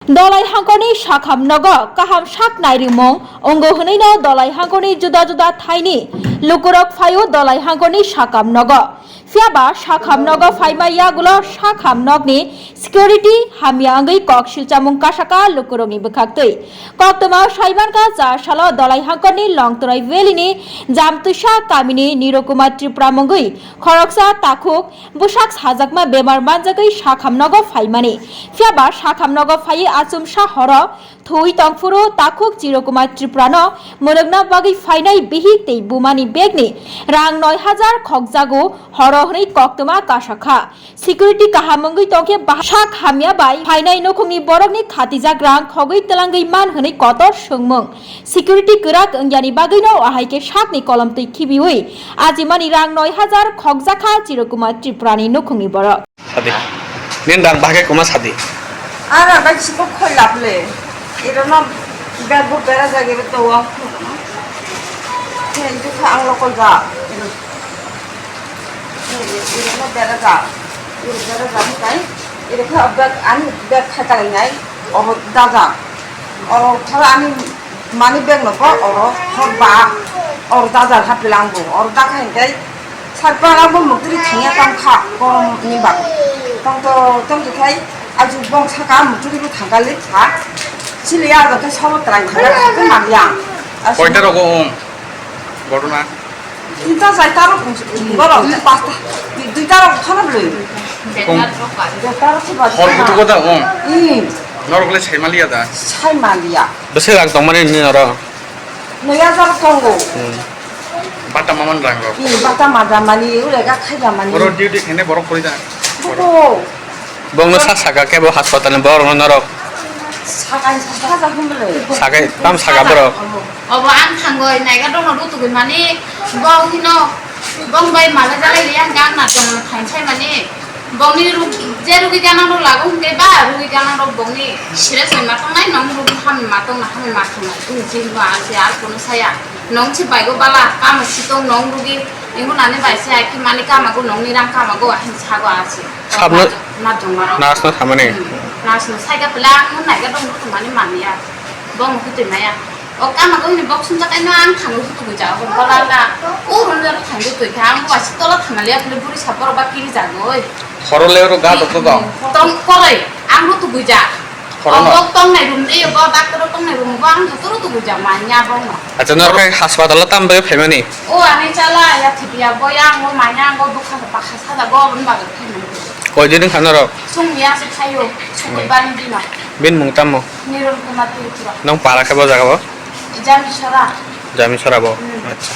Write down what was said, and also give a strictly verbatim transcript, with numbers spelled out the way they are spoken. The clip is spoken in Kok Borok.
Dolai hangkorni sakham nogo kaham sak nairimung wngo hwnwi no Dolai hangkorni juda juda thaini lukurok phaio Dolai hangkorni sakham nogo. Phiyaba sakham nogo phaima yagulo sakham nokni security hamya wngwi kok silchamung kasaka lukurokni bwkhaktwi. Koktwmao saimankha cha salo Dolai hangkorni Longtwrai Valley ni Jamtwisa kamini Nirokumar Tripura mungwi khoroksa takhuk bwsak sajakma bemar manjagwi sakham nogo phaimani. Phiyaba sakham nogo phaiwi achomsa horo thwi tongphuru takhuk Chirokumar Tripurano mwrwkna bagwi phainai bihik tei bumani begni rang noi hajar khokjago horo hwnwi koktwma kasakha. Security kaham wngwi tongkhe bahai sak hamya bai phainai nukhungni borokni khatijak rang khogwi twlangwi man hwnwi kotor swngmung. Security kwrak wngyani bagwino ahai khe sakni kolomtwi khibiwi ajimani rang noi hajar khokjakha Chirokumar Tripurani nukhungni borok. Sadi. Nin rang bahai kuma sadi. Ara bai siko khoi laple. Iro no bag bo bera jagi ro to wa. Ken tu kha ang lokol ja. Iro no bera ja. Iro bera ja ni kai. Iro kha bag ani bag khai ta nai. Obo da ja. Oro thara ani mani bag no bo oro hor ba. Oro da ja ha pelang bo. Oro da khai kai. Sarpara bo mukri thangya tang kha, kom ni bak. Tong to, tong to khai, aju bong saka mukri bo thangka le kha. Chili ya ga to sabo trai thangka le kha, ma ya. Koita rogo ong? Ghotona? Duita jai taro, boro, pasta, duita rogo thana bole. Kong. Taro ko ba. Hor butu ko da ong? Hmm. Norok le sai maliya da? Sai maliya. Bese rang tong mani ni noro? Noi hajar tongo. Hmm. Bata maman rang rok. Hmm, bata maja mani, ule ga khaija mani. Oro duty khene borok kori da. Buko. Bongno sa saka kebo hospital ni borok no norok. Sakai saka ja humle. Sakai tam saka borok. Obo ang thangoi naiga dongno rutugoi mani bo hino bong bai male jalai le ang gang na dongno thangsai mani. Bongni rug-, je rugi ganang rok lagu hwnkhe ba, rugi ganang rok bongni sire soi ma tongnai, nong rugi hamni ma tongna, hamni ma tongnai. Tini chini bo ang se ar kono saya. Nong se baigo bala, kamo sitong nong rugi, ingo nani bai se ai khe mani kamago nongni rang kamago, ahin sago a se. Sabno. Na jongma rok. Nasno samani. Hmm. Nasno saika pela ang naiga dong mani mani ya. Bong hutui maya. O kama ko hini box sumjak ai no ang thangwi hutugwi jaga ko bala la. O room jaro thangwi twi kha ang bo asi tola thamali apni buri sapor ba kiri jagoi. Horo le ro ga dokto do. Tong koroi ang hutugwi ja. Horo no. Bok tong nai room e bo doctor tong nai room bo ang huturu tugwi ja manya bo no. Acha nor kai hospital tam bai phaimani. O ani chala ya thibiya bo ya ang bo manya ang bo bukha pakha sada bo on ba phaimani. Koi din kha norok? Sung ya se khayo. Sung ba ni dina. Bin mung tamo? Niron Kumar Tripura. Nong para khe bo jaga bo? Jamisora. Jamisora bo? Hmm. Acha.